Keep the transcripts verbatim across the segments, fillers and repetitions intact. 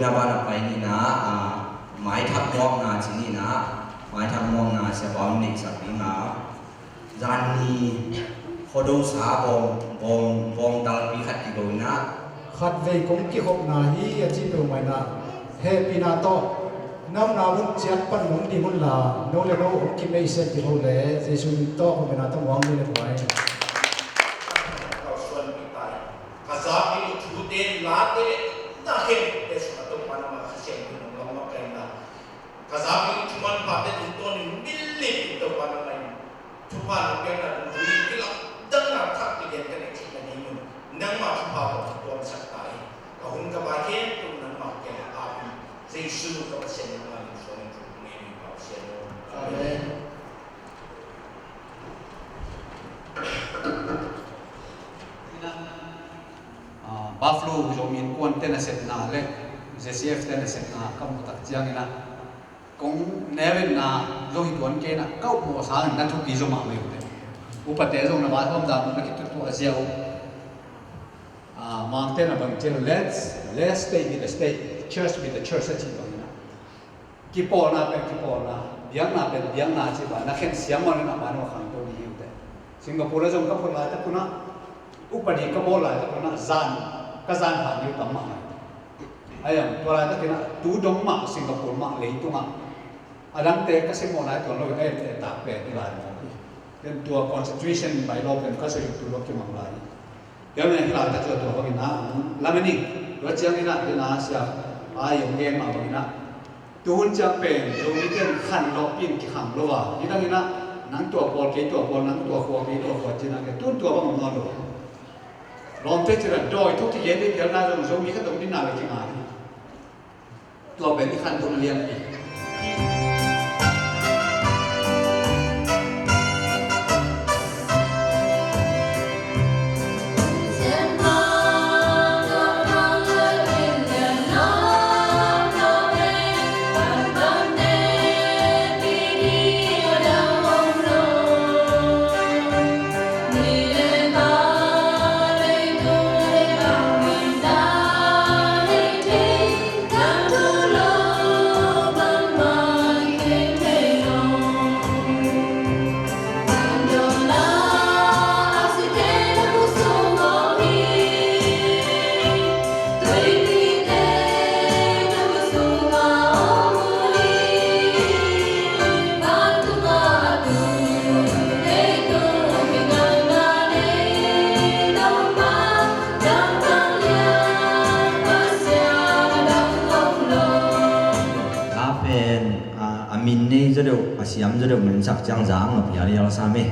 Na bana pai nina, a, maithak muakna ci nina, maithak muakna sia bawm neihsak ding a, zan ni khuado sa bawm, bawm, bawm talpi khat kigo ina. Khatvei kong kikhopna hi a ci peuhmah ina, hehpihna tawh, na omna mun ciat pan nong dim unla, no le no hong kimeihsia kiho le, Jesu min tawh hehpihna tawh muang ni le buai. Ka za mi thute late le na hen te sung a Topa nangma Kha Siangtho nong lam mak ka ina. Ka za mi thuman phate tungtawnin min lim in Topa nangma in thupha nong piakna dungzui in kilamdanna thak kigen ka neih theihna ding un nangma thupha tawh ka tuamsak ta hi. Ka hun ka bai khempeuh nangma kiangah ap in, Jesu ka Pasian nangma min suangin thu kong ngen hi, Pasian aw. Amen. Ah, Buffalo Zomi Innkuante nasepna le Z C F te nasepna ka muh tak ciangin ah, kong neu inna zong hi tuan kei inah, ka upmawh sangin na thupi zaw mahmah uh teh. Upate zong na vaihawm dan uh na kituahtuah ziau. Ah, Mangte na bang cil, let's, let's stay with the state, church with the church a cih bangin ah, kipawlna pen kipawlna, biakna pen biakna ci bang na khen siam mawk in a mano khangto ding hi uh teh. Singapore ah zong ka phot laitak un ah, upadi ka bawl laitak un ah, zan, ka zan han ding uh tam mahmah. Ai ang, tua laitakin ah, tu dong mah Singapore mah leitungah a dangte ka simmawh lai tuan lo in, a ente tak pen hi lai mawk hi. Ken tua constitution, bylaw pen ka soi tu lo kimang lai hi. Tua manin hih laitak zong tua bangin ah, lam a nih, tua ciangin ah, tua sia pa i hong gen mah bangin ah, tuhun ciang pen Zomite in khanlawhpih in kikhang lo a, nidangin ah, nang tua pawl, kei tua pawl, nang tua khua, kei tua khua ci-in ah, kei tun tua bang om nawn lo. Lawmte cih leh dawi thuk kigen ding phialna zong Zomi khat om ding na le kinga hi. Tua pen i khantohna lianpi. A pen, a, a min nei zaw deuh, a siam zaw deuh, min sak ciang zang lo pial ial sam e.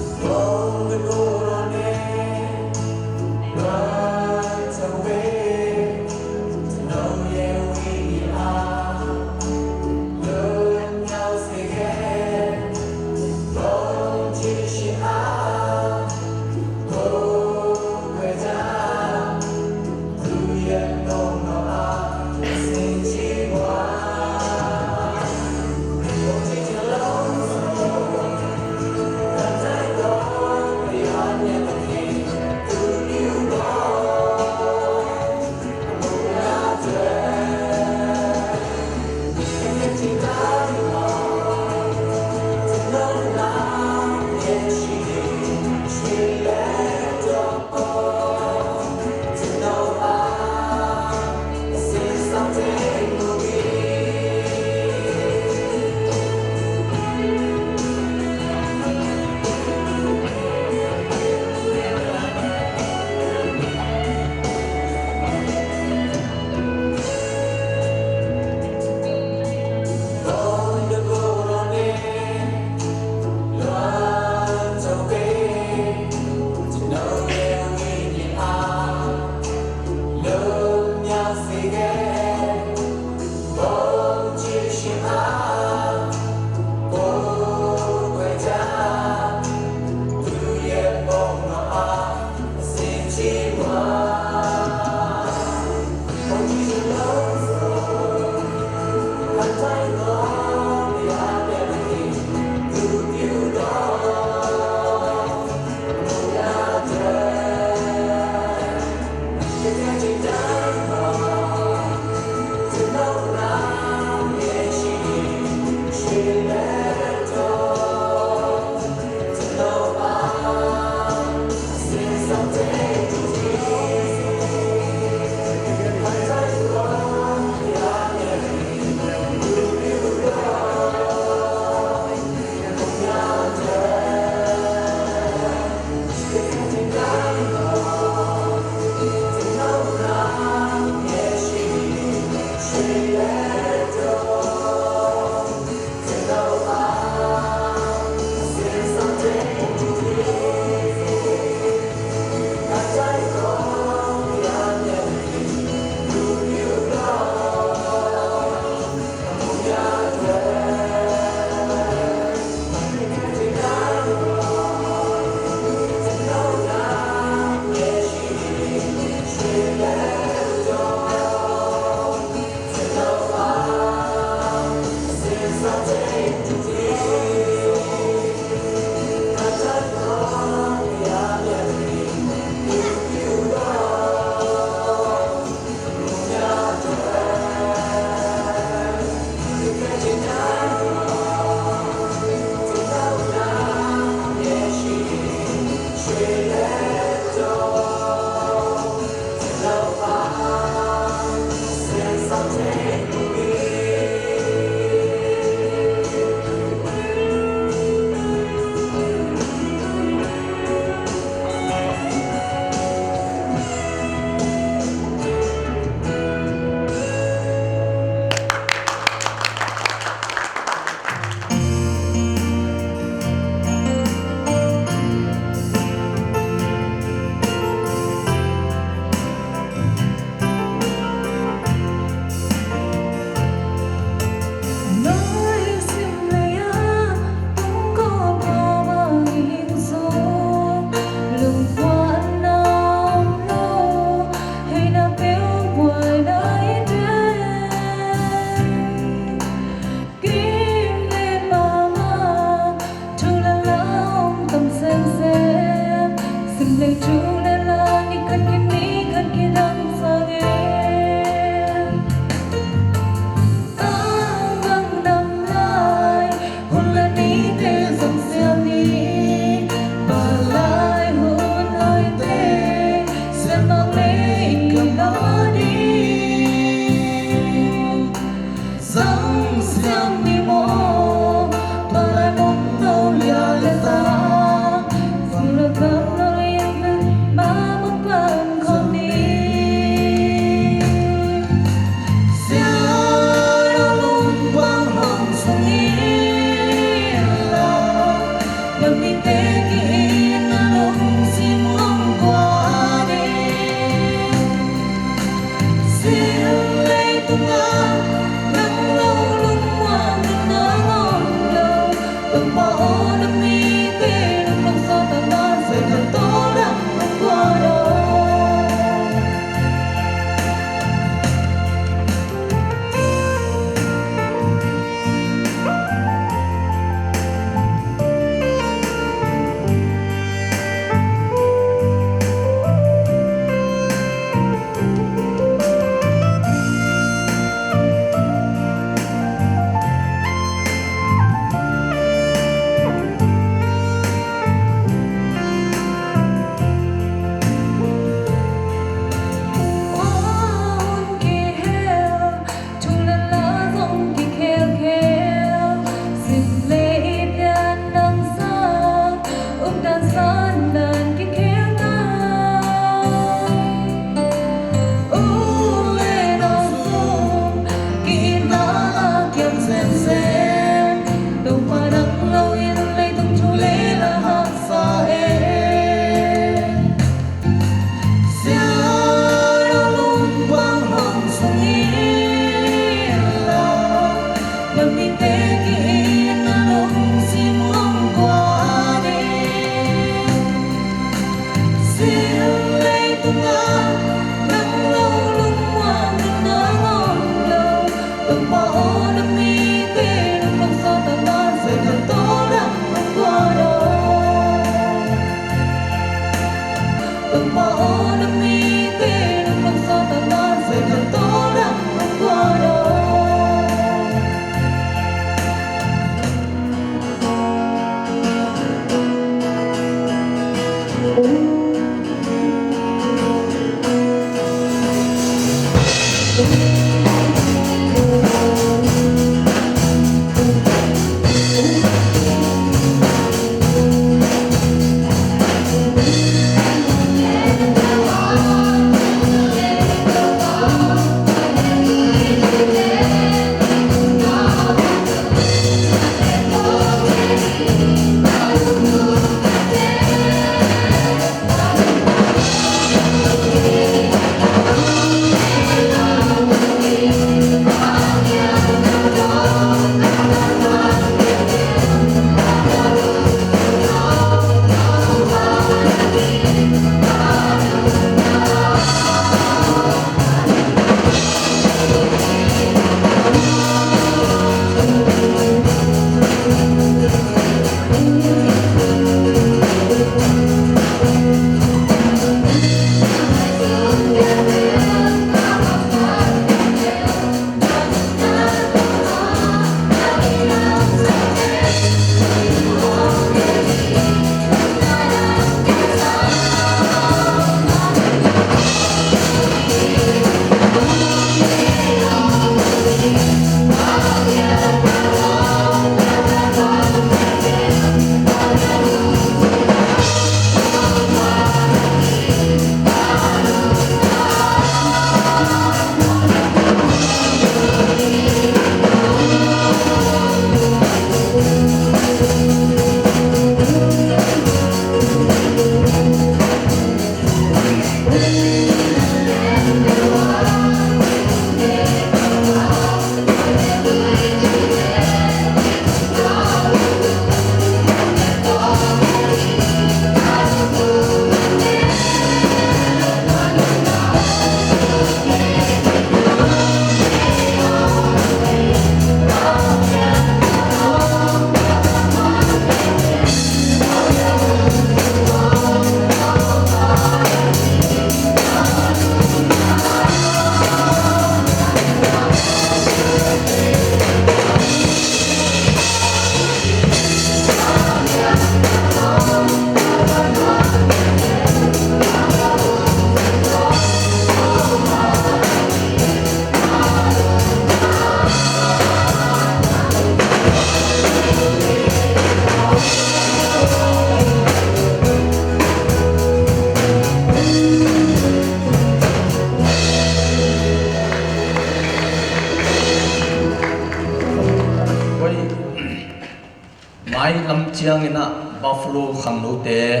Lam ciangin ah Buffalo khangnote,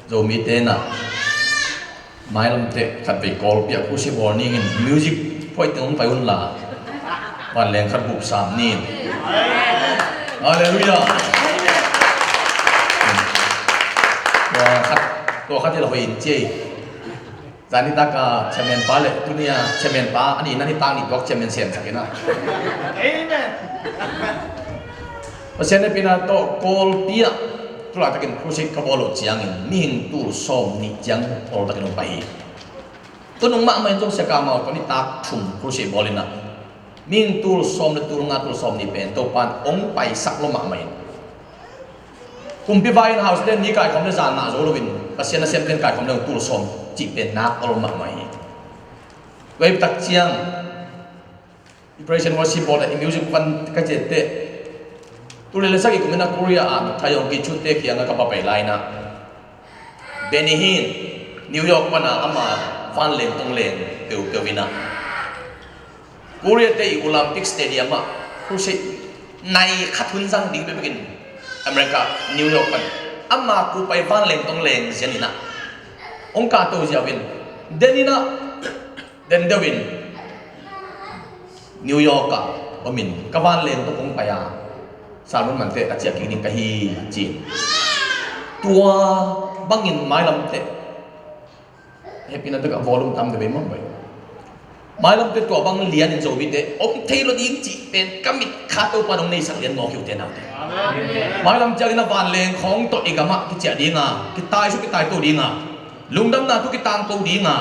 Zomite in ah mailamte khatvei Kawlpi ah crusade bawl ningin music phuaite hong pai unla, vanleng khat bup sam ning. Halleluiah. Tua khat, tua khat hi la hoih in ci ei. Zan nitak a chairman pa le tuni a chairman pa a nihna nitak ni tuak chairman semsak in ah. Amen. Pasian hehpihna tawh Kawlpi ah tu laitakin crusade ka bawl uh ciangin mihing tul sawm nih ciang tawltakin hong pai hi. Tu nung mahmah in zong Sia Kau Mau tawh nitak thum crusade bawl in ah mihing tul sawm le tul nga, tul sawm nih pen Topan hong paisak lo mahmah in. Kumpi vai in house ten mi kaikhawm le zan ngah zo loin Pasian nasemten kaikhawm le tul sawm cih pen nak awl mahmah hi. Tua hi tak ciang i praise and worship bawl ah i music van ka ciat teh, tu le le sak i kumin a Korea ah Taeyong Ki Chun te kiangah ka va pai lai in ah, Benny hi in New York pan a ama vanleng tong leng peuhpeuh in ah Korea te i Olympic Stadium ah crusade nai khat hun zang ding bekbekin America, New York pan ama kupai vanleng tong leng zian in ah hong kahto ziau in, den in ah, den deuh in New York ah om in ka vanleng tong kong pai a, salmon mante a ciah kik ding ka hi, ci in. Tua bangin mailamte, hehpihna takah volume tam deuh ei maw bai. Mailamte tua bang lianin Zomite om thei lo ding cih pen ka mitkha Topan hong neisak lian mawk hi uh te naute. Mailam ciangin a vanleng khawng tawh i gamah kiciah ding a, kitaisuk kitaito ding a, lungdamna thu kitangko ding a,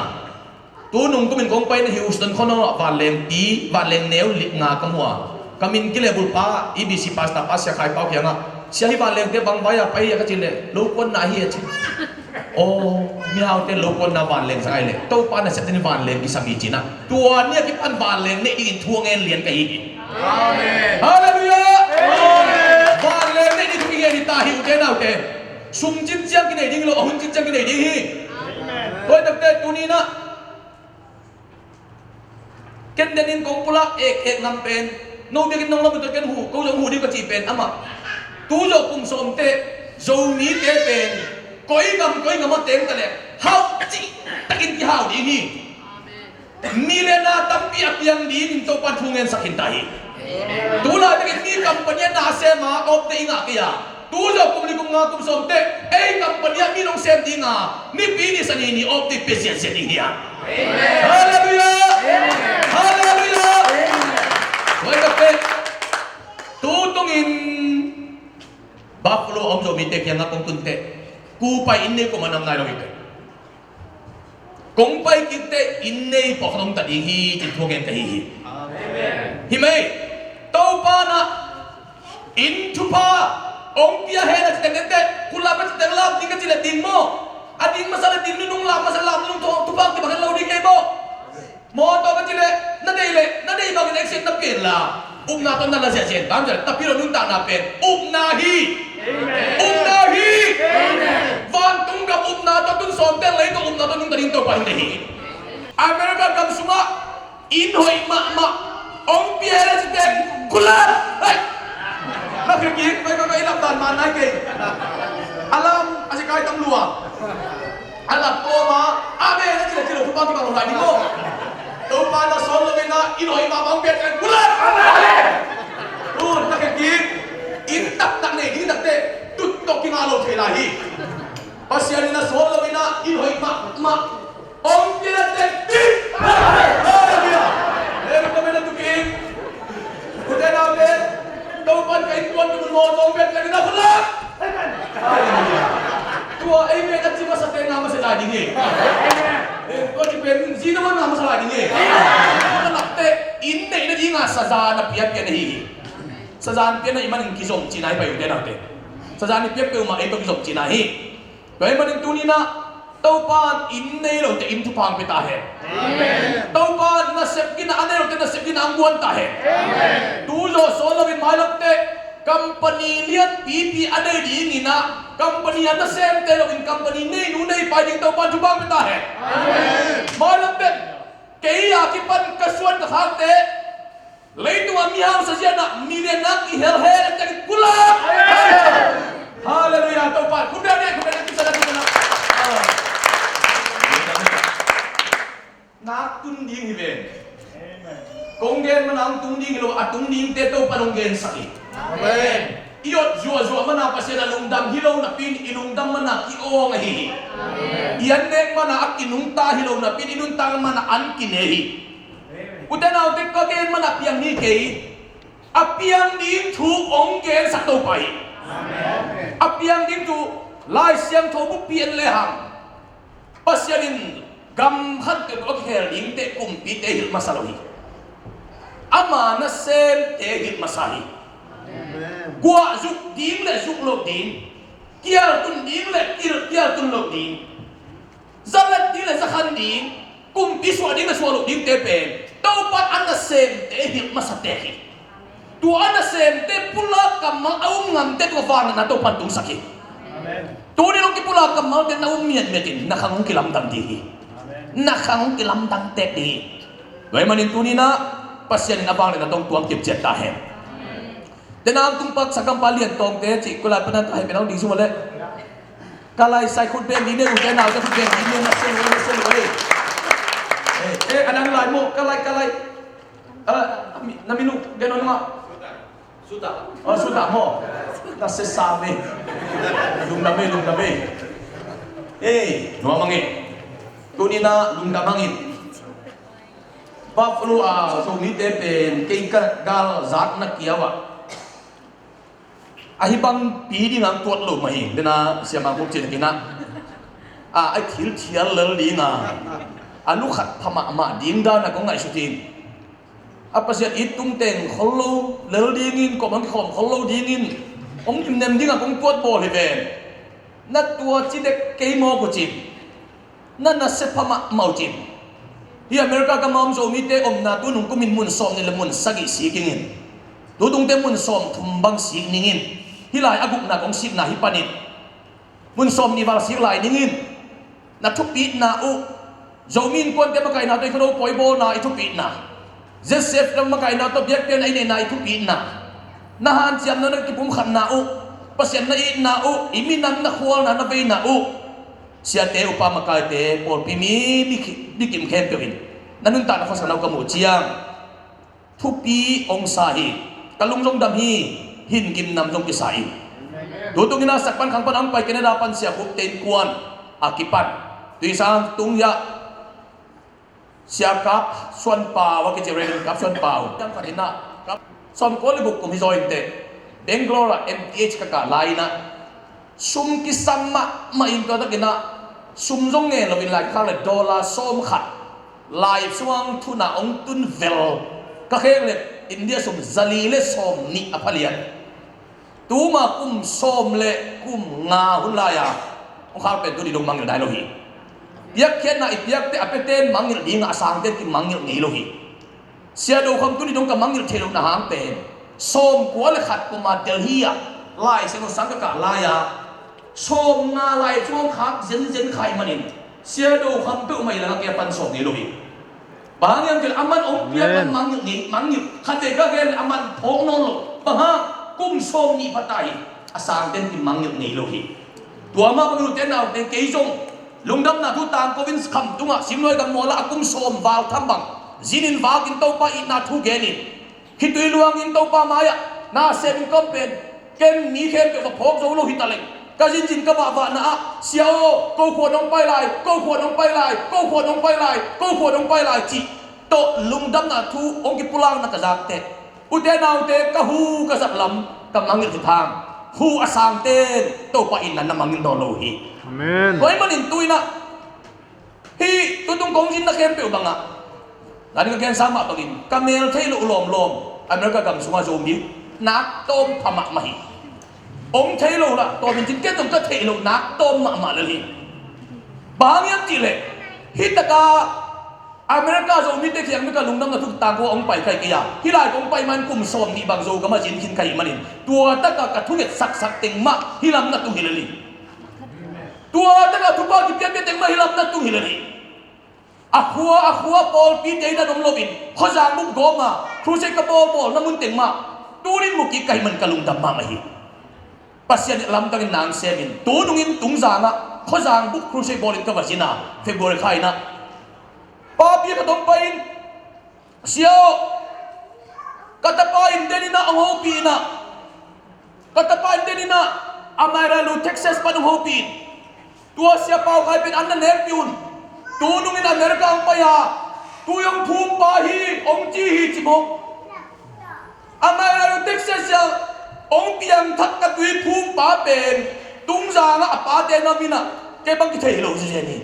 tu nung kumin kong paina Houston khua nuam ah vanlengpi, vanleng neu li nga ka mu a, ka min kile bulpa, E B C pastor pa Sia Khai Pau kiangah, Sia, hih vanlengte bang vai a pai hi a ka cih leh, lo kuanna hi a ci. Aw, mihaute lo kuanna vanleng zang ahih leh Topa nasepte in vanleng kisam hi ci in ah, tua ni a kipan vanleng neih dingin thu a ngen lian ka hi hi. Amen. Halleluiah. Amen. Vanleng neih ding thu i ngen hi ta hi, ute naute. Sum cinciang kinei ding hi lo, a hun cinciang kinei ding hi. Amen. Tua hi takte tuni in ah ken den in kong pulak ekek ngam pen, no biakinn nong lam uh tawh ken huh, ko zong huh ding ka cih pen amah, tu zawh kum sawm teh Zomite pen koi gam koi gam a teng ta leh hau cih takin kihau ding hi. Mi le na tampi a piang dingin Topan thu ngensak khin ta hi. Tu laitakin mi company a na sem a off day i ngah kei a, tu zawh kum li kum nga kum sawm teh ei company ah mi nong sem ding a, nipi ni sa ni ni off day pia ziahziah ding hi a. Halleluiah. Halleluiah. Tua hi tak teh tu tungin Buffalo a om Zomite kiangah kong tun teh, kupai inn nei kua mah nam nai lo hi teh. Kong pai kik teh inn nei pawlkhat om ta ding hi, cih thu a ngen ka hi hi. Amen. Hi mei, Topa in ah inn thupha hong pia hen a ci teng teh, khut lap a ci teng lap ding ka cih leh ding maw? A ding masa leh ding, nunung lap masa leh lap, nunung thupha kibang hen lo ding hi maw? Mawtaw ka cih leh na deih leh na deih bangin action na pia inla, upna tawh na la ziahziah in. Bang hang hiam cih leh Topa lo nuntakna pen upna hi. Amen. Upna hi. Amen. Vantung gam upna tawh tun sawm teng, leitung upna tawh nungta ding Topa in deih hi. America gam sungah inn hoih mahmah hong pia hen a ci teng, khut lap. Hei, na pia kik, koi koi koi, i lap dan man nai kei. A lam a si kai tam lua. A lap kawm a, amen a ci leh ci lo thupha kibang lo lai ding maw? Topa in ah sawt lo in ah inn hoih mahmah hong pia teng, khut lap. Amen. Tun na khen kik, inn taktak nei ding tak teh tut tawh kingah lo thei lai hi. Pasian in ah sawt lo in ah inn hoih mahmah hong pia teng, kik. Halleluiah. Amen. Amen. Amen. Amen. Ute naute, Topa in ka innkuan ka mun mawtaw hong pia teng, na khut lap. Tua amen a ci masa teng ngah masa lai ding hi. Eh, tua ci pen zi na man ngah masa lai ding hi. Tua lak teh inn neih nading a sazan a piapia na hi hi. Sazan piana i manin kizom cihna hi pai, ute naute. Sazan i piak peuhmah ei tawh kizom cihna hi. Tua ahih manin tuni-in ah Topa in inn nei lote inn thupha hong pia ta hen. Amen. Topa in nasep gina a nei lote nasep gina hong guan ta hen. Amen. Tu zawh sawn loin mailam teh company lianpipi a nei dingin ah, company a nasemte loin company neinu neipa ding Topa in thupha hong pia ta hen. Amen. Mailam teh kei a kipan ka suan ka khakte Leitung a mihausa zianah milian nak i hel hen, tak i pulak. Halleluiah. Topa khut beng ni, khut beng ni, khut beng ni. Nak tun ding hi ven. Kong gen mana hong tung ding hi lo, a tung dingte Topa hong gensak hi. Amen. I ot zuahzuah mana Pasian a lungdam hi lo napi in, i lungdam mana ki-awng ahi hi. Amen. I an nek mana a kinungta hi lo napi in, i nuntak mana an kine hi. Ute naute, ka gen mana piang ni kei. A piang ding thu hong gensak Topa hi. Amen. A piang ding thu Lai Siangtho buppi en lehang, Pasian in gam khat tawh a kikhel dingte, kumpite hilh masa lo hi. Ama nasemte hilh masa hi. Amen. Guah zuk ding le zuk loh ding, kial tun ding le kil, kial tun loh ding, za let ding le za khan ding, kumpi suah ding le suah loh dingte pen Topa a nasemte hilh masa tek hi. Tua a nasemte pulak kammal a um ngamte tua vangliatna Topa in tungsak hi. Amen. Tuni hong kipulak kammalte na um miatmiat in na khang hong kilamdang ding hi. Amen. Na khang hong kilamdang tek ding hi. Tua ahih manin tuni-in ah Pasian in a vangliatna tawh hong tuam kipciat ta hen. Tena tung pak sakam pa lian tawngte cih kulai panan ka hai penau ding sung le. Ka lai sai khut beng ding ne, ute naute khut beng ding ne, na sel ue, na sel ue. Eh, eh, a dang lai maw, ka lai, ka lai. Ah, na min uh, gen on ma. Suta. Oh, suta maw. Na se sa me. Lungdam e, lungdam e. Eh, nuam ang e. Tuni-in ah lungdam hang in. Buffalo a Zomite pen kei ka gal zatna kiau ah, ahi bang pi ding ang tuat lo mah hi. Dena siamang kong cin kina a, a thil thial lel ding a, a lu khat pha mahmah ding dan a kong ngaihsut in. A Pasian it tung teng khol lo lel dingin, kawm ang kikhawm khol lo dingin, hong nimnem ding a kong tuat bawl hi ven. Na tua ci dek kei maw, ko cin. Na nasia pha mahmah uh cin. Hih America gam a om Zomite omna tu nung kumin mun sawm nih le mun sagih sik ing in. Tu tungte mun sawm thum bang sik ning in. Hih lai a gukna kong sikna hih panin mun sawm nih val sik lai ning in. Na thupitna uh, Zomi Innkuante makaihna tawh i Khuado pawi bawlna i thupitna, Z C F makaihna tawh biakpiakna i neihna i thupitna, na hanciamna, na kipumkhatna uh, Pasian na itna uh, i minam na khualna, na veina uh, siate, upa makaite, pawlpi mi, mi ki-, mi kim khempeuh in na nuntakna khuasakna uh ka muh ciang thupi hong sa hi. Ka lung zong dam hi. Hih gimnam zong kisa in. Tu tung in a sak pan khang pan a hong pai Canada pan Sia Khup te innkuan a kipan, tui sang tung hiah Sia Kap Suan Pau a kici, Reverend Kap Suan Pau. Yang khat in ah, kap sawmkua le guk kum hi zaw inteh, Bangalore ah M T H ka kah lai in ah, sum kisam mahmah in, tua takin ah sum zong ngen loin, lai khak le dollar sawm khat, lai sungah thuna hong tun vel. Ka khek le India sum zali le sawm nih a phalian. Tuma kum sawm le kum nga hun lai-a hong khak pen tuni dong mangngilh nai lo hi. Piakkhiatna i piakte a piaten mangngilh ding a, a sangten kimangngilh ngei lo hi. Sia Do Kham tuni dong ka mangngilh theih lohna hang pen sawmkua le khat kum a Delhi ah Lai Siangtho sang ka kah lai-a, sawmnga lai sung hong khak zenzen kha ahih manin Sia Do Kham peuhmah i langah kei a pan sawm ngei lo hi. Bang hang hiam cih leh aman hong piak, amen, man mangngilh ngei, mangngilh. Khatvei ka gen leh aman phawk nawn lo. Bang hang, kum sawm nih pha ta hi. A sangten kimangngilh ngei lo hi. Tua mah bangin ute naute, kei zong lungdamna thu tangko in Khamtung ah Simnuai gam mual ah a kum sawm val tham bang zinin vakin Topa itna thu genin, khitui luangin Topa mai-ah na sem in ka om pen, ken mi khempeuh va phawk zo lo hi ta leng, ka zinzin ka vahvahna ah, Sia aw, ko khua nong pai lai, ko khua nong pai lai, ko khua nong pai lai, ko khua nong pai lai cih tawh lungdamna thu hong kipulakna ka zak teh, ute naute, ka hu ka zat lam ka mangngilh thei hang, hu a sangten Topa itna na mangngilh nawn lo hi. Amen. Tua ahih manin tu-in ah hih tutung kong zinna khempeuh bangah, la ding ka gen sang mah bangin, ka mel theih loh lawmlawm America gam sungah Zomi nak tawm pha mahmah hi. Hong thei lo lah tawm in cin, ken zong ka theih loh nak tawm mahmah lel hi. Bang hang hiam cih leh hih takah America Zomite kiang mi ka lungdamna thu tangko hong pai ka hi kei a, hih lai kong pai man kum sawm nih bang Zogam ah zin khin ka hih manin, tua takah ka thunget saksak teng mah hih lam na tung hi lel hi. Tua takah thupha kipiakpia teng mah hih lam na tung hi lel hi. A khua, a khua pawlpite in a dom loin, khuazang bup gawm a, Crusade ka bawlbawlna mun teng mah tunin mu kik ka hih man ka lungdam mahmah hi. Pasian in lamdangin nang semin tunungin Tungzangah khuazang buk crusade bawlin ka va zin a, February kha in ah. Papi a ka dong pai in, "Sia aw, ka tapa in den in ah hong hopih in ah, ka tapa in den in ah, Amarillo, Texas pan hong hopih in. Tua Sia Pau Khai pen an na nekpih un. Tunungin America hong pai a, tui hong phumpa hi," hong ci hi, ci maw. Amarillo, Texas ah hong piangthak ka tuiphumpa pen Tungzangah a pate na om in ah, kei bang kithei lo zizen hi.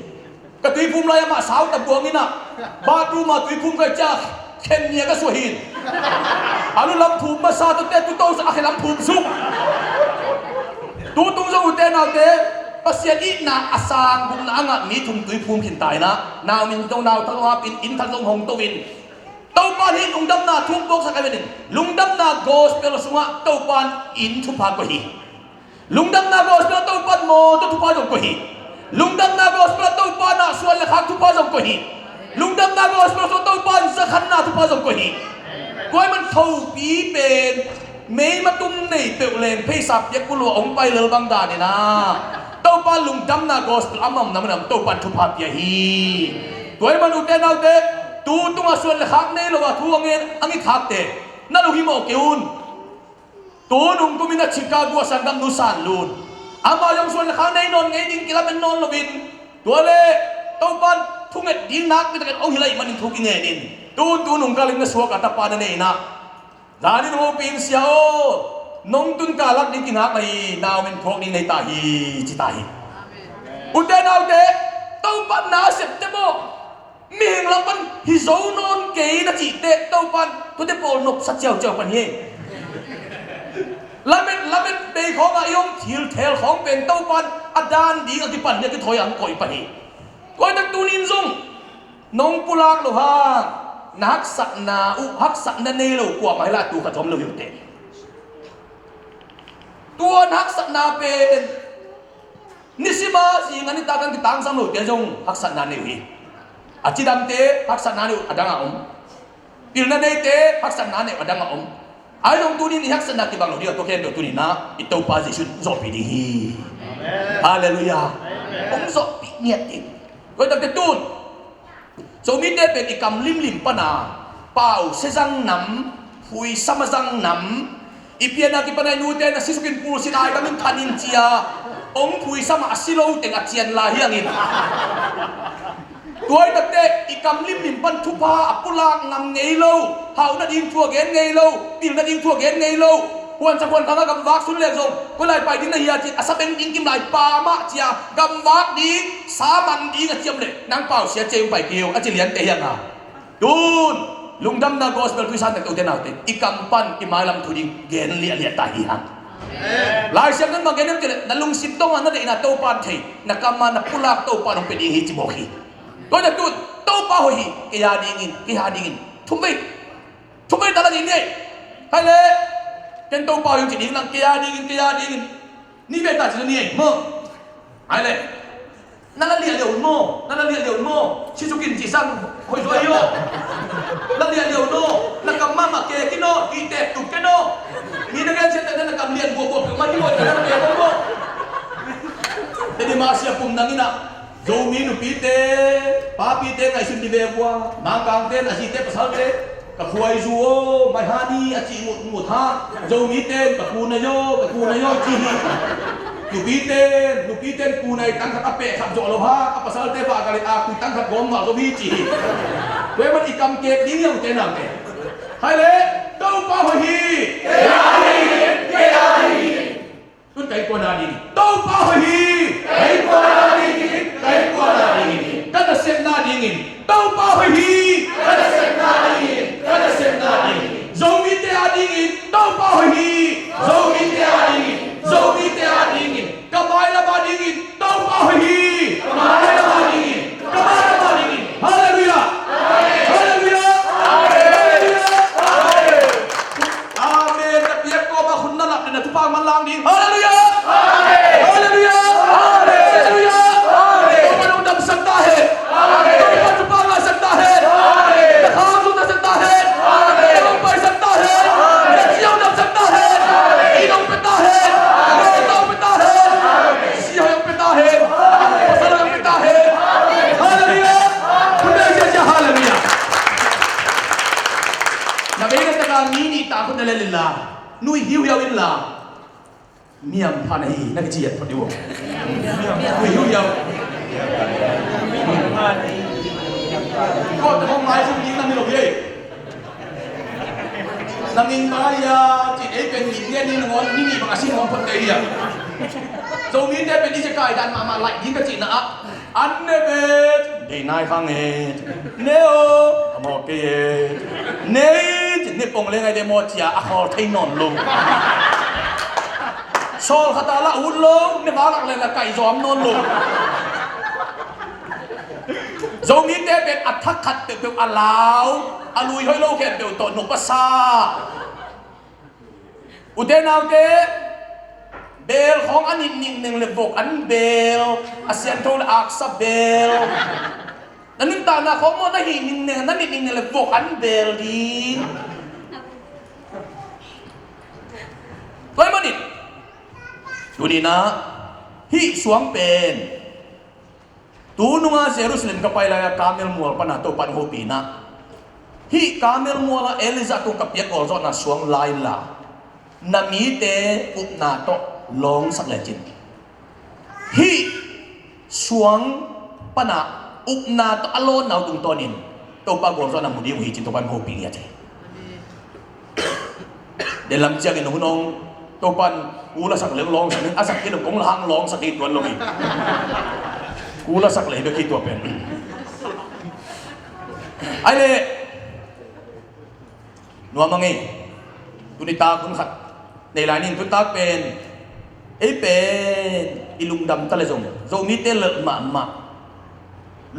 Ka tuiphum lai amah sau ta buang in ah, bathroom ah tuiphum ka ciah khen nia ka suah hi. A lu lam phum masa tawh te tu to a khe lam phum suk. Tutung zong ute naute, Pasian itna a sang bukna a ngah mi thum tuiphum khin ta in ah, nau min zong nau thak zong hapin, inn thak zong hong to in. Topa nih lungdamna thu puaksak a, lungdamna gospel sungah Topa in inn thupha koih hi. Lungdamna gospel ah Topa in mawtaw thupha zong koih hi. Lungdamna gospel ah Topa in ah suan le khak thupha zong koih hi. Lungdamna gospel ah Topa in zakhanna thupha zong koih hi. Tua ahih man thopi pen meima tum nei peuh leng pheisa piak pulua hong pai lel bang dan in ah, Topa lungdamna gospel a om na mun ah Topa in thupha pia hi. Tua ahih man ute naute, tu tungah suan le khak nei lo a thu a ngen a ngit khakte, na lunghimawh kei un. Tunung kumin a Chicago a sanggamnu San Lun, amah zong suan le khak nei nawn ngei ding kilamen nawn loin, tua le Topa in thunget ding nakpi takin hong hilh ahih manin thu kingen in. Tu tunung kalin na suak a tapa na nei in ah, zanin hopih in, "Sia aw, nong tun kalak ding kingak na hi, nau min phuak ding nei ta hi," ci ta hi. Ute naute, Topa na a septe maw? Mihing lam pan hi zo nawn kei na cihte Topa in tuate pawl nopsa ciauciau pan hi. Lamet lamet bei khawngah i om thil thel khawng pen Topa in a dan ding a kipan hi, a kithawi a hong koih pan hi. Tua tak tunin zong nong pulak loh hang na haksatna uh, haksatna nei lo kuamah hi lai, tu khat zong om lo hi ute. Tua na haksatna pen nisim a zing a nitak a kitangsam lote zong haksatna nei uh hi. A cidamte haksatna nei uh a dang a om. Pilna neite haksatna nei uh a dang a om. Ahi zong tunin i haksatna kibang lo ding a, tua khempeuh tunin ah i Topa Jesuh in zawhpih ding hi. Halleluiah. Hong zawhpih ngiat ding. Tua takte tun Zomite pen i kam limlim pana pau sia zang nam, phuisam a zang nam, i pianna kipan a i nute na sisukin pulsin ai kamin thanin cia, ong phuisam a si lo teng a cian lai hiangin. Tuai takte i kam limlim pan thupha a pulak ngam ngei lo, hauh nading thu a gen ngei lo, pil nading thu a gen ngei lo. Huansa huan khang a gamvak sun lek zong, koi lai pai ding na hia ci a, sa beng ding kim lai pa mah cia, gamvak ding sa man ding a ciam leh nang pau sia cia ung pai kiu a ci liante hiang a. Tun lungdamna gospel tuisan tak tote naute i kam pan i mailam thu ding gen liahliah ta hi hang. Laisiam nan bang gen em ci leh na lungsim dong a na deihna Topan thei, na kam a na pulak Topan hong pe ding hi ci mawk hi. Tua na tun Topa hoih hi, kei a dingin, kei a dingin thum vei. Thum vei ta la ding ni ei. Hai le. Ken Topa hoih ci ding nang kei a dingin, kei a dingin. Ni vei ta ci ni ei maw. Hai le. Na la liah liau maw, na la liah liau maw. Sisukin ci sang hoih zuai aw. La liah liau maw. Na kam mahmah ke ki naw, i tek tuk ke naw. Mi na gen siate na kam lian buabuak tuk mah hi maw, na ke maw. Tedi mah sia pum nang ina. Zomi nupite, papite ngaihsun ni ve vua, Mangkangte, a zite, pasalte, ka khuaizu aw, maihani a cih mutmut ha, Zomite, ka kunai aw, ka kunai aw ci hi. Nupite, nupite kunai tangkhat a peh khat zawh lo ha, a pasalte vahkal in a kui tangkhat gawm vah zo hi ci hi. Tua ahih man i kam kek ding hi a ute naute. Hai le, Topa hoih hi. Kei a hi, kei a hi. Tun ka innkuan a dingin Topa hoih hi. Ka innkuan a dingin, ka innkuan a dingin, ka nasepna dingin Topa hoih hi. Ka nasepna dingin, ka nasepna dingin Zomite a dingin Topa hoih hi. Zomite a dingin, Zomite a dingin, ka mailam a dingin Topa hoih hi. Ka mailam a dingin, ka mailam a dingin. Halleluiah. Halleluiah. Halleluiah. Amen. Na piak kawm a khut na lap le na thupha manlang ding. Halleluiah. Halleluiah. Halleluiah. Topa lungdam sak ta hen. Topa Mi nih ta khut na lel inla, nui hiuhiau inla, mi hampha na hi na kici hiat phot dih uh. Nui hiuhiau. Kawlte hong maizum ding na hi lo hi. Na min bang a hia cih ei pen mite ni nangawn ni nih bang a si nangawn phot te hi a. Zomite pen i sia kai dan mahmah laih ding ka cihna ah, an ne ve, dei nai khang e, ne o, a mawk kei e, ne i, ne pong le ngai de maw cia a khawl thei nawn lo. Sawl khat a lah ut lo, ne va lak le la kaih zawm nawn lo. Zomite pen a thak khat peuhpeuh a lau, a lui hoih lo khempeuh tawh nop a sa. Ute naute, beel khawng a nitning neng le vok an beel, a siangtho le aksa beel. Na nuntakna khawng maw na hih nitning neng, na nitning neng le vok an beel ding. Tua ahih manin tuni-in ah hih suang pen, tu nunga Jerusalem ka pai lai-a Karmel mual pana Topan hopihna, hih Karmel muala Elijah tung ka piak gawlzawhna suang lai inla, na mite upna tawh lawngsak lecin, hih suang pana upna tawh a lawnna uh tungtawnin Topa gawlzawhna mu ding uh hi cin Topan hopih ngiat hi. Denlam ciangin hun hong Topan kula sak leng lawngsak in, a sak kei lo kong la hang lawngsak hi tuan lo hi. Kula sak lei bek hi tua pen. Ai le nuam a ngei. Tuni tak hun khat nei lai ning, tuni tak pen ei pen i lungdam ta le zong Zomite lelh mahmah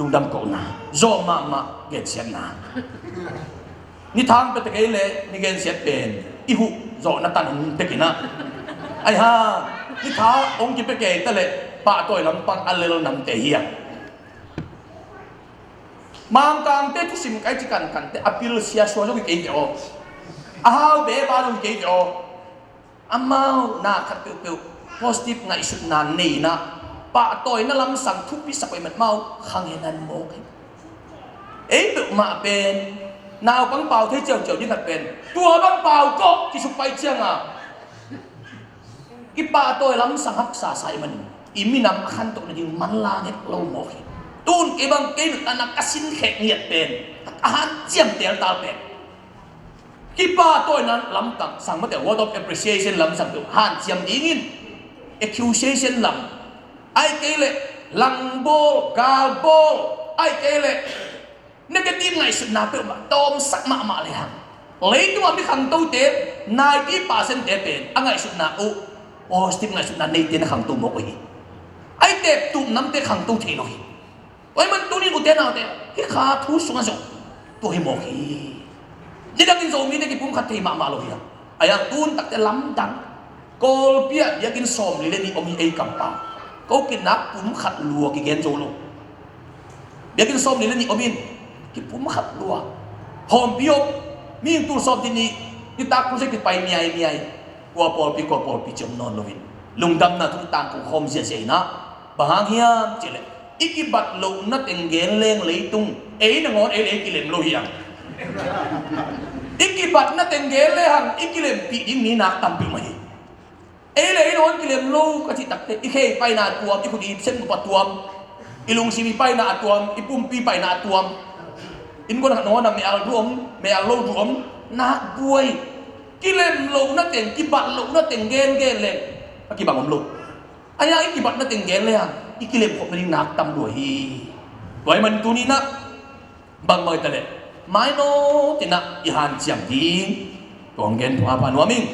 lungdam kohna, zawh mahmah gensiatna. Ni thang pia ta kei leh ni gensiat pen i huh zawhna tan hong pia kei na. Ai ha, ni thang hong kipia kei ta leh pahtawi lampang a lel namte hi a. Mangkangte thusim kai ci kankan te a pilsia sua zong hi kei ve aw. A hau beba zong hi kei ve aw. Amau na khat peuhpeuh positive ngaihsutna neihna, pahtawina lamsang thupi sak uh ahih man amau khang hen an mawk hi. Ei peuhmah pen naupang pau thei ciauciau ding khat pen tua bang pau kawh kisuk pai cianga i pahtawi lamsang haksa sa ahih man i minam a khantoh nading manlang het lo mawk hi. Tun kei bang kei nuntakna ka sin khek ngiat pen a hanciam teltal pen kipahtawina lamtang sang mate, word of appreciation lamsang tu hanciam dingin, accusation lam, ai kei leh langbawl galbawl, ai kei leh negative ngaihsutna peuhmah tawmsak mahmah lehang leitungah mi khangtote ninety percent te pen a ngaihsutna uh positive ngaihsutna neite na khangto mawk uh hi. Ai teptup namte khangto thei lo hi. Tua ahih man tunin ute naute, hih kha thu sungah zong tua hi mawk hi. Nidangin Zomite kipumkhat thei mahmah lo hi a. Ai-a tun takte lamdang Kawlpi ah biakinn sawmli le nih om hi ei kampau. Ko kinak pumkhat lua kigen zo lo. Biakinn sawmli le nih om in kipumkhat lua. Hawmpi om, mihing tul sawmli nih nitak tul se kipai miaimiai. Kua pawlpi kua pawlpi ci om nawn loin lungdamna thu tangko khawm ziahziah in ah. Bang hang hiam cihleh i kibat lohna teng gen leng leitung ei nangawn ei le ei kilem lo hi hang. I kibatna teng gen lehang i kilempih ding mi nak tam peuhmah hi. Ei le ei nangawn kilem lo ka cih takte i khei paina a tuam, i khut i sem nop a tuam, i lungsim i paina a tuam, i pumpi paina a tuam. Innkuan khat nangawn a meal duh om, meal lo duh om, nak buai. Kilem lohna teng, kibat lohna teng gengen leng a kibang om lo. Ai-a i kibatna teng gen lehang i kilem khop nading nak tam lua hi. Tua ahih man tuni-in ah bangmah hi taleh mainawt in ah i hanciam ding. Tua hong gen thung a pha nuam ing.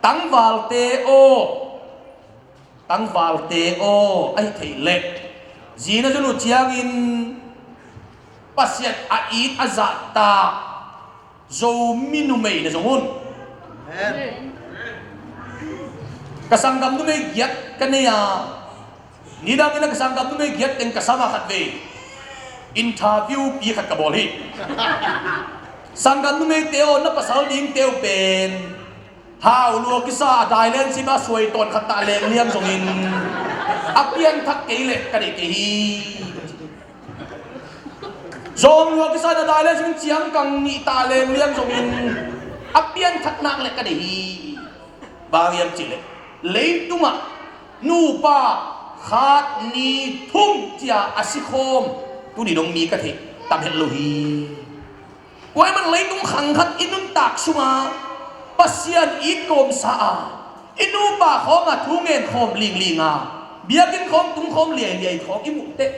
Tangvalte aw, tangvalte aw, ahi theih leh zi na zon uh ciangin Pasian a it a zahtak Zomi numei na zong un. Ka sanggam numei giat ka nei a, nidangin a ka sanggam numei giat teng ka sam a khatvei interview pi khat ka bawl hi. Sanggam numeite aw, na pasal dingte uh pen hau lua kisa a dailen sim a suai tawn khat tah leng liang zongin a pianthak kei leh ka deih kei hi. Zawng lua kisa na dailen sim ciangkang nih tah leng liang zongin a pianthak nak le ka deih hi. Bang hiam cihleh, leitungah nupa khat ni thum cia a sikhawm tuni dong mi ka theih tam het lo hi. Tua ahih man leitung khang khat i nuntak sunga Pasian i kawmsa a, i nupa khawngah thu ngen khawm lingling a, biakinn khawng tung khawm liailiai khawng i muh teh,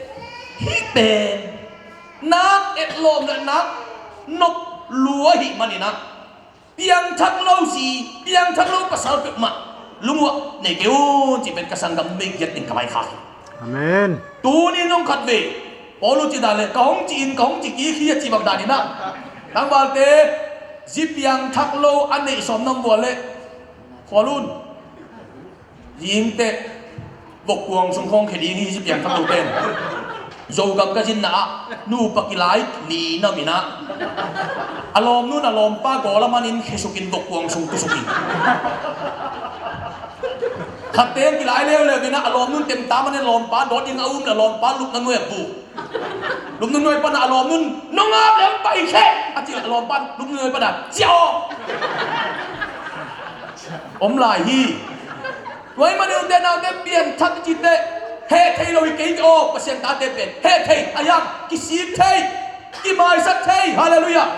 hih pen nak etlawm le nak nop lua ahih manin ah, piangthak lo zi, piangthak lo pasal peuhmah lungua nei kei un, cih pen ka sanggam numei giat in ka vaikhak hi. Amen. Tuni nong khat ve, Paul uh ci dan le, ka hong ci in, ka hong ci kik hi a ci bang dan in ah, tangvalte, zi piangthak lo a neih sawm nam vua le khual un. Zingteh vokkuang sung khawng khe ding hi, zi piangthak lo pen. Zogam ka zinna ah nupa kilai li nam in ah, a lawmnun a lawmpa gawl a manin khe sukin vokkuang sung tu sukin. Khatte kilai leuleu in ah, a lawmnun temta manin lawmpa dawt ding a um le lawmpa lupna nuai a bu. Lupna nuai pan a lawmnun, "Nong ap leh hong pai kheh," a cih leh a lawmpa lupna nuai pan a, "Cia aw." Om lai hi. Tua ahih manin ute naute, pianthak i cih teh, heh thei lo hi kei aw, Pasian tate pen. Heh thei, a hiang, kisik thei, kimaisak thei. Halleluiah.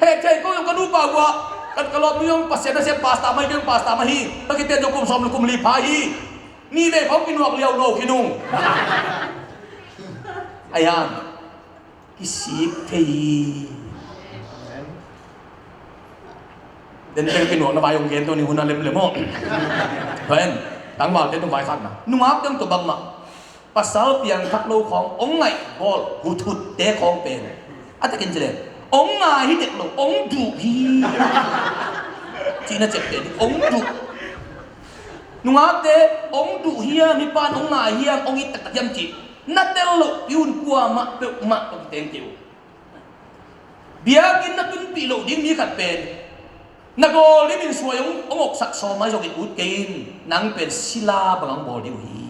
Heh thei, ko zong ka nupa uh ah, ka, ka lawmnu zong Pasian nasem pastor mah hi, kei zong pastor mah hi. Ka kiten zong kum sawm le kum li pha hi. Nih vei khawng kinuak liau lo khin ung. A hiang, kisik thei hi. Den pen kinuakna vai hong gen to ni, hun a lemlem aw. Tua en, tangvalte tung vaikhakna, nungakte tung bangmah, pasal piangthak lo khawng hong ngaih bawl huthutte khawng pen, a takin ci leng, hong ngai hi dek lo, hong duh hi. Cihna ciapteh ding, hong duh. Nungakte, hong duh hiam, hih pan hong ngai hiam, hong it taktak hiam cih na tel lohpi un, kuamah peuhmah tawh kiteng kei un. Biakinn na tunpih loh ding mi khat pen na gawl dingin suai hong, hong oksak sawm ahi zongin ut kei in, nang pen sila bang hong bawl ding uh hi.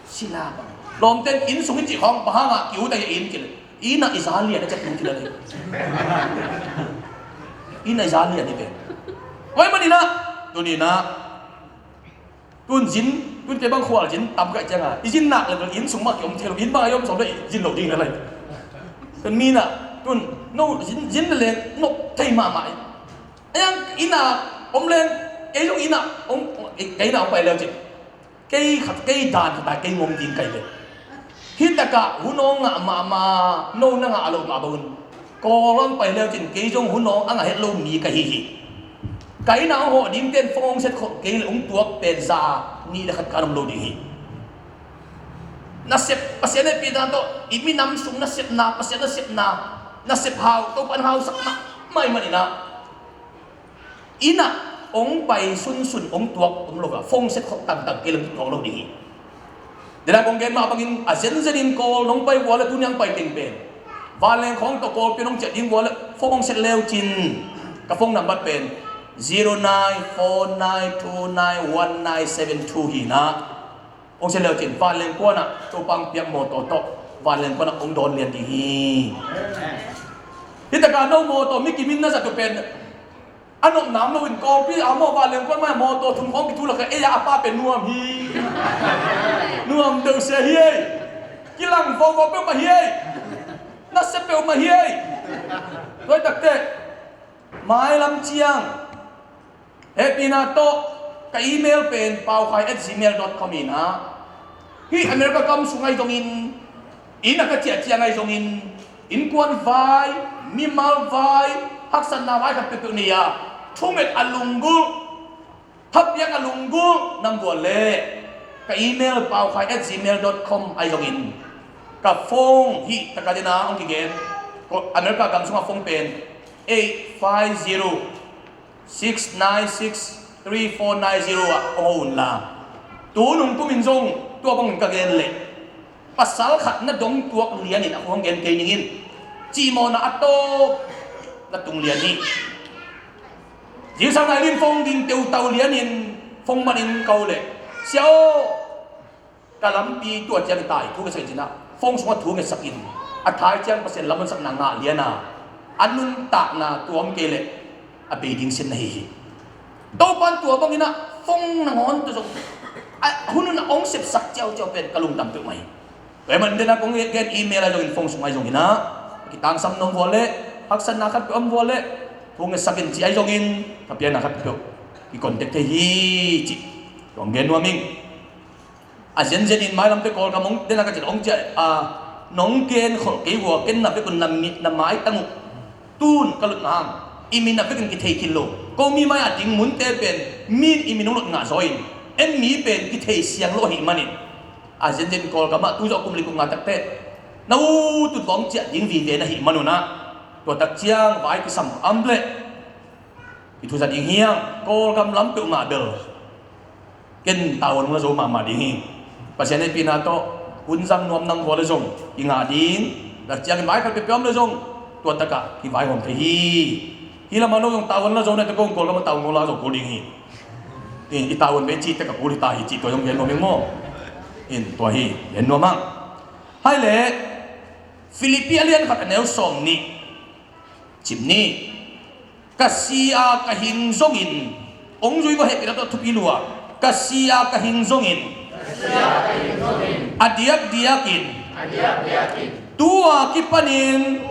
Sila bang. Lawmten inn sung in cih khawng bang hangah ki-ut ahi, inn kileh, inn ah i za lian a ciah tung kileh. Inn ah i za lian hi pen. Tua ahih manin ah, tuni in ah, tun zin, tun kei bang khual zin tam ka hih ciangin, i zin nak le inn sung mah kiom thei lo, inn bang a i om sawm le zin lo ding na lai. Tun mi in ah, tun no zin, zin le leng nop thei mahmah hi. A hiang inn ah om leng, kei zong inn ah om, kei inn ah om pai leu cin, kei khat, kei dan khat a kei ngom ding ka hi ve. Hih takah hun hong ngah mahmah, no na ngah loh mah bangin, Kawl hong pai leu cin kei zong hun hong a ngah het lo mi ka hi hi. Ka inn ah hong hawh dingten phone hong set khol kei leh hong tuak pen za nih le khat kan om lo ding hi. Nasep, Pasian hehpihna tawh i minam sung nasepna, Pasian nasepna, nasep hau, Topa in hausak mahmah ahih manin ah, inn ah hong pai sunsun hong tuak om lo a, phone set khol tangtang kei leh hong tuak lo ding hi. Denai kong gen mah bangin a zenzenin Kawl nong pai vua leh tuni hong pai teng pen, vanleng khawng tawh Kawlpi nong ciah ding vua leh phone hong set leu cin, ka phone number pen zero nine four nine two nine one nine seven two hi in ah, hong set leu cin vanleng kuan ah Topa hong piak mawtaw tawh vanleng kuan ah hong dawn lian ding hi. Hih takah no mawtaw mi kim in na zat uh pen a nopna om lo in, Kawlpi ah maw, vanleng kuan mah mawtaw thum khawng kithu lak ah ei a pa pen nuam hi. Nuam deuh se hi ei. Kilang vovo peuhmah hi ei. Nasia peuhmah hi ei. Tua hi takteh, mailam ciang hehpihna tawh ka email pen paukhai at gmail dot com hi in ah, hih America gam sung ahi zongin, inn ah ka ciah ciang ahi zongin, innkuan vai, mimal vai, haksatna vai khat peuhpeuh nei a, thunget a lunggulh, thapiak a lunggulh nam vua leh ka email paukhai at gmail dot com ahi zongin, ka phone hih takah dena hong kigen, America gam sungah phone pen eight five zero six nine six three four nine zero ah hong hawh unla. Tu nung kumin zong tua bangin ka gen leh, pasal khat na dong tuak lianin a khua hong gen kei ning in. Cihmawhna a tawp na tung lian hi. Zingsang nai lin phone ding teutau lianin phone manin ka uh leh, "Sia aw, ka lampi tua ciang i tai," thu ngetsak in ci in ah, phone sungah thu ngetsak in, a thai ciang Pasian lam hong sakna ngah lian a, A nuntakna tua om kei leh a bei ding sin na hi hi. Topan tua bangin ah phone nangawn tawh zong a hun hun a hong sepsak ciauciau pen ka lungdam peuhmah hi. Tua ahih manin den a kong gen email ahi zongin phone sung ahi zongin ah kitangsam na om vua leh, haksatna khatpeuh om vua leh phone ngetsak in ci ahi zongin ka piakna khatpeuh kicontact thei hi cih kong gen nuam ing. A zenzen in mailamte Kawlgam hong den a ka cih hong ciah a, nong gen kholh kei vua, ken na vekun na mi na maitang uh tun ka lutna hang i min a vekin kithei khin lo. Ko mi mai a ding munte pen min i min hong lot ngah zaw in en mi pen kithei siang lo ahih manin a zenzen Kawlgam ah tu zawh kum li kum nga takteh na u tut vawng ciah ding vive na hih manun ah tua tak ciang vai kisam am leh i thuza ding hiam? Kawlgam lam peuhmah bel ken tavuan hong la zo mahmah ding hi. Pasian hehpihna tawh hun zang nuam nang vua le zong i ngah ding. Lak ciangin vai khat peuhpeuh om le zong tua takah kivaihawm thei hi. Hi lamah no zong tavuan la zo na te kong Kawlgam a tavuan hong la zo kul ding hi. In i tavuan ve cih takah kul hi ta hi cih tua zong gen nuam ing maw? In tua hi gen nuam ang. Hai le Philippi a lian khat a neu sawm nih. Cim ni. Ka si a ka hing zongin, hong zui va hehpihna tawh thupi lua. Ka si a ka hing zongin, a diakdiakin, tu a kipanin,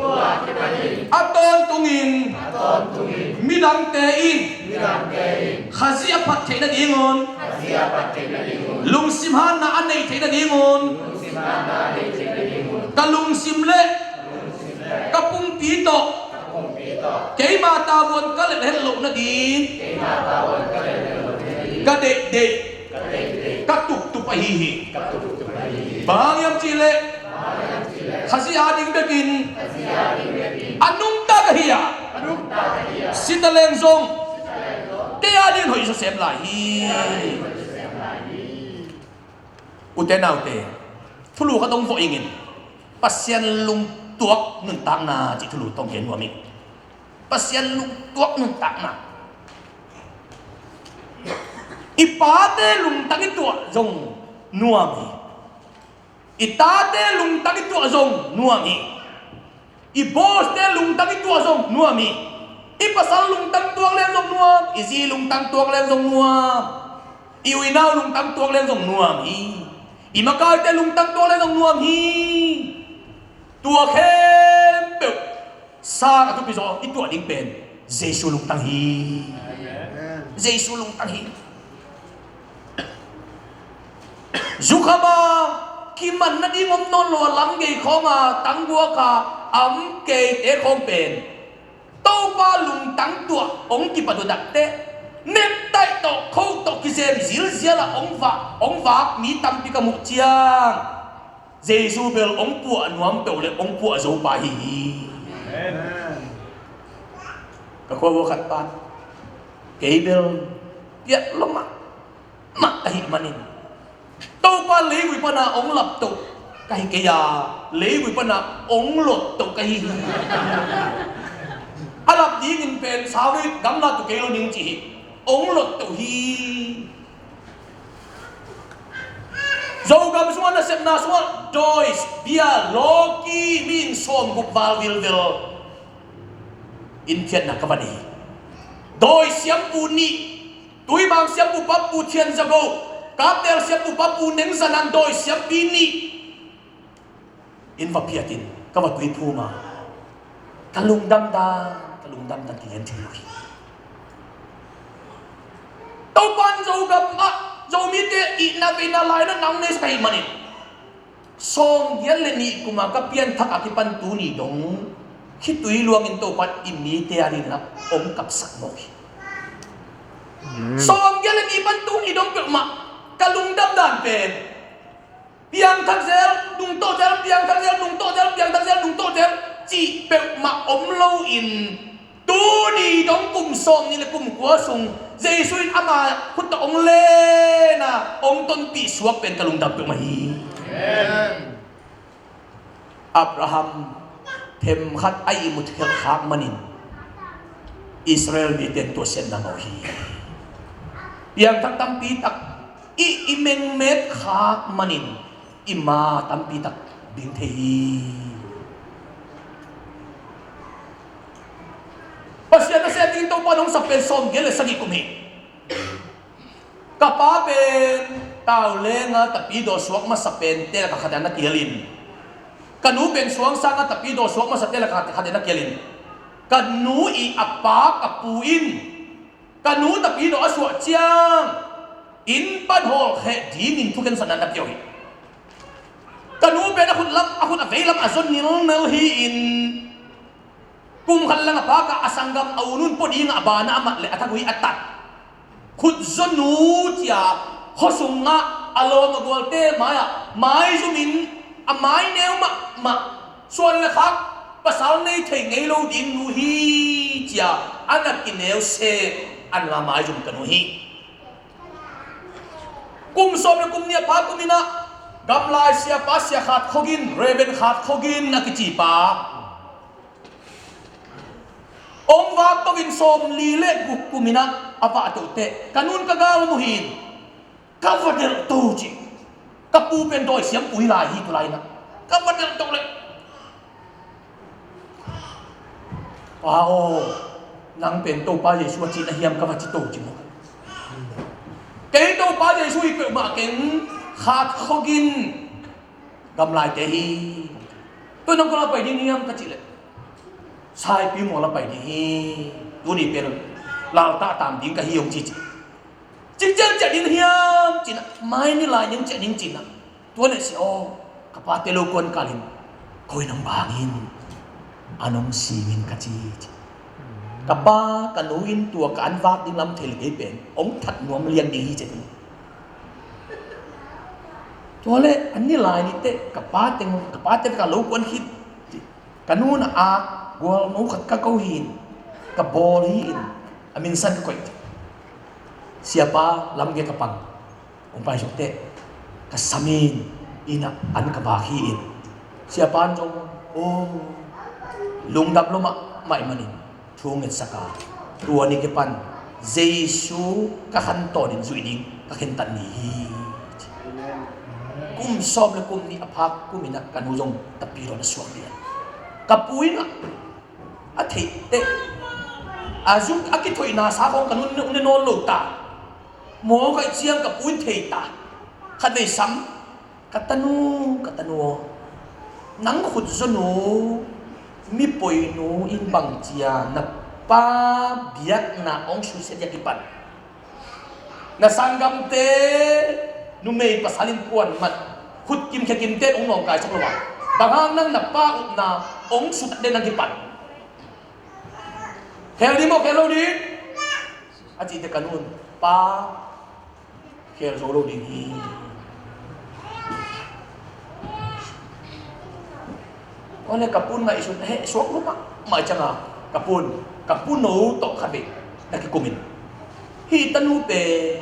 a tawntungin, midangte in Khazih a phat theih nadingun, lungsim hanna a neih theih nadingun, ka lungsim le ka pumpi tawh keima tavuan ka let het loh nading ka deihdeih, ka tuptup ahi hi. Bang hang hiam cihleh Khazih a ding bekin a nungta ka hi a, si taleng zong kei a dingin hoih zaw sem lai hi. Ute naute, thulu khat hong vawh ingin Pasian lungtuak nuntakna cih thulu tawh gen nuam ing. Pasian lungtuak nuntakna. I pate lungtang i tuah zong nuam hi. I tate lungtang i tuah zong nuam hi. I bawste lungtang i tuah zong nuam hi. I pasal lungtang tuak leng zong nuam, i zi lungtang tuak leng zong nuam, i uinau lungtang tuak leng zong nuam hi. I makaite lungtang tuak leng zong nuam hi. Tua khempeuh sang a thupi zaw i tuah ding pen Jesu lungtang hi. Jesu lungtang hi. Zukham a kiman nading om nawn lo a lam gei khawng a tangguak a am keite khawng pen Topa lungtang tuah hong kipat uh takteh neptaih tawh khoh tawh kizem zilzial a hong vak, hong vak mi tampi ka muh ciang Jesu bel hong puah nuam peuh le hong puah zo pa hi hi. Amen. Ka khua vua khat pan kei bel piak lua mahmah ka hih manin Topa leivui pana hong laptoh ka hi kei a, leivui pana hong lottoh ka hi hi. A lap dingin pen sawit gamla tu kei lo ning ci hi. Hong lottoh hi. Zogam sungah nasepna sungah dawi, bia, lawki, mi in sawmguk val vilvel in phiatna ka va nei hi. Dawi siampu nih, Tuimang siampu Papu Thian Za Go, Kaptel siampu Papu Neng Za Nan, dawi siampi nih in va phiatin ka va tuiphum a, ka lungdam dan, ka lungdam dan kigen thei lo hi. Topan Zogam ah Zomite ihna veina laina nang nei sak ahih manin sawmgiat le nih kum a ka pianthak a kipan tuni dong khitui luangin Topan i mite a dingin ah hong kapsak mawk hi. Amen. Sawmgiat le nih pan tuni dong peuhmah ka lungdam dan pen piangthak zel, nungtawh zel, piangthak zel, nungtawh zel, piangthak zel, nungtawh zel cih peuhmah om loin tuni dong kum sawmnih le kum kua sung Jesu in ama khut tawh hong len a hong tonpih suak pen ka lungdam peuhmah hi. Amen. Abraham themkhat a ihmut khelh khak manin Israel mite in tuahsiatna ngah uh hi. Piangthak tampi tak i, i mengmet khak manin i ma tampi tak ding thei hi. Nong sa pen sawmgiat le sagih kum hi. Ka pa pen Taulenga Tapidaw suak masa pen te lakah khat ah na kial in, ka nu pen Suangsanga Tapidaw suak masa te lakah khat ah na kial in, ka nu i a pa ka pu in ka nu Tapidaw a suah ciang inn pan hawlkheh dingin thukhensa na na pia uh hi. Ka nu pen a khut lam, a khut a vei lam a zaw nilnel hi-in, kum khat lang a pak a, a sanggam a u nu in pua dingah a banah a mat leh a thagui a tat. Khut zaw nu ci-a khuasungah a lawm a gualte mai-ah maizumin, a mai neu mahmah, suan le khak pasal nei thei ngei lo ding nu hi ci-a a na kineu se, a na maizum ka nu hi. Kum sawm le kum nih a pha kum inah gamlai siapa Sia Khat Khogin, Reverend Khat Khogin a kici pa, hong vak tokin sawmli le guk kum inah a vah toh teh ka nun ka gal mu hi-in, ka va delh to ci. Ka pu pen dawi siampu hi lai hi, tu lai inah ka va delh to leh, "Pa aw, nang pen Topa Jesu a cih na hiam?" ka va ci to ci maw. "Kei Topa Jesu hi peuhmah keng, Khat Khogin gamlaite hi. Tua nang kua la pai ding hiam?" ka cih leh, "Saipimaw la pai ding hi. Tuni pen laltah tam ding ka hi," hong ci ci. "Cik ciang ciah ding hiam?" ci inah, "Mai ni lai ning ciah ning," ci inah. "Tua leh Sia aw, ka pate lo kuan kalin koi nang bangin a nong singin," ka ci ci. "Ka pa, ka nu in tua ka an vak ding lam thei le kei pen hong that nuam lian ding hi," ci. Tua leh an ni lai ni teh ka pa teng, ka pa teng ka lo kuan khit. Ka nu na ah gualno khat ka ko hi-in, ka bawl hi-in, a minsan ka koih. Siapa lamge ka pang, hong pai suk teh ka sam in, inn ah an ka vak hi-in, siapa in zong, aw, lungdam lua mahmah ahih manin thu ngetsak a, tua ni kipan Jesu ka khantawn in zuih ding ka khentat ni hi. Kum sawm le kum nih a phak kum inah ka nu zong Tapidaw na suak lian. Ka pu inah a theih teh, a zuk a kithoihna sa khawng ka nu ne nawn lo ta. Mawk ahih ciang ka pu in thei ta. Khatvei sam, "Ka tanu, ka tanu aw, nang khut zaw nu, mi poi nu in bang ci-a na pa biakna hong susia ding a kipan, na sanggamte numei pasal in kuan mat, khut kimkhia kimte hong nawngkai sak lo a, bang hang nang na pa upna hong susia ding a kipan, khel ding maw, khel lo ding?" a cih teh ka nu in, "Pa, khel zo lo ding hi." Tua leh ka pu in ngaihsut, heh, suak lua mahmah ciangin, ka pu in, ka pu no tawh khatvei na kikum in, "Hih tanu pen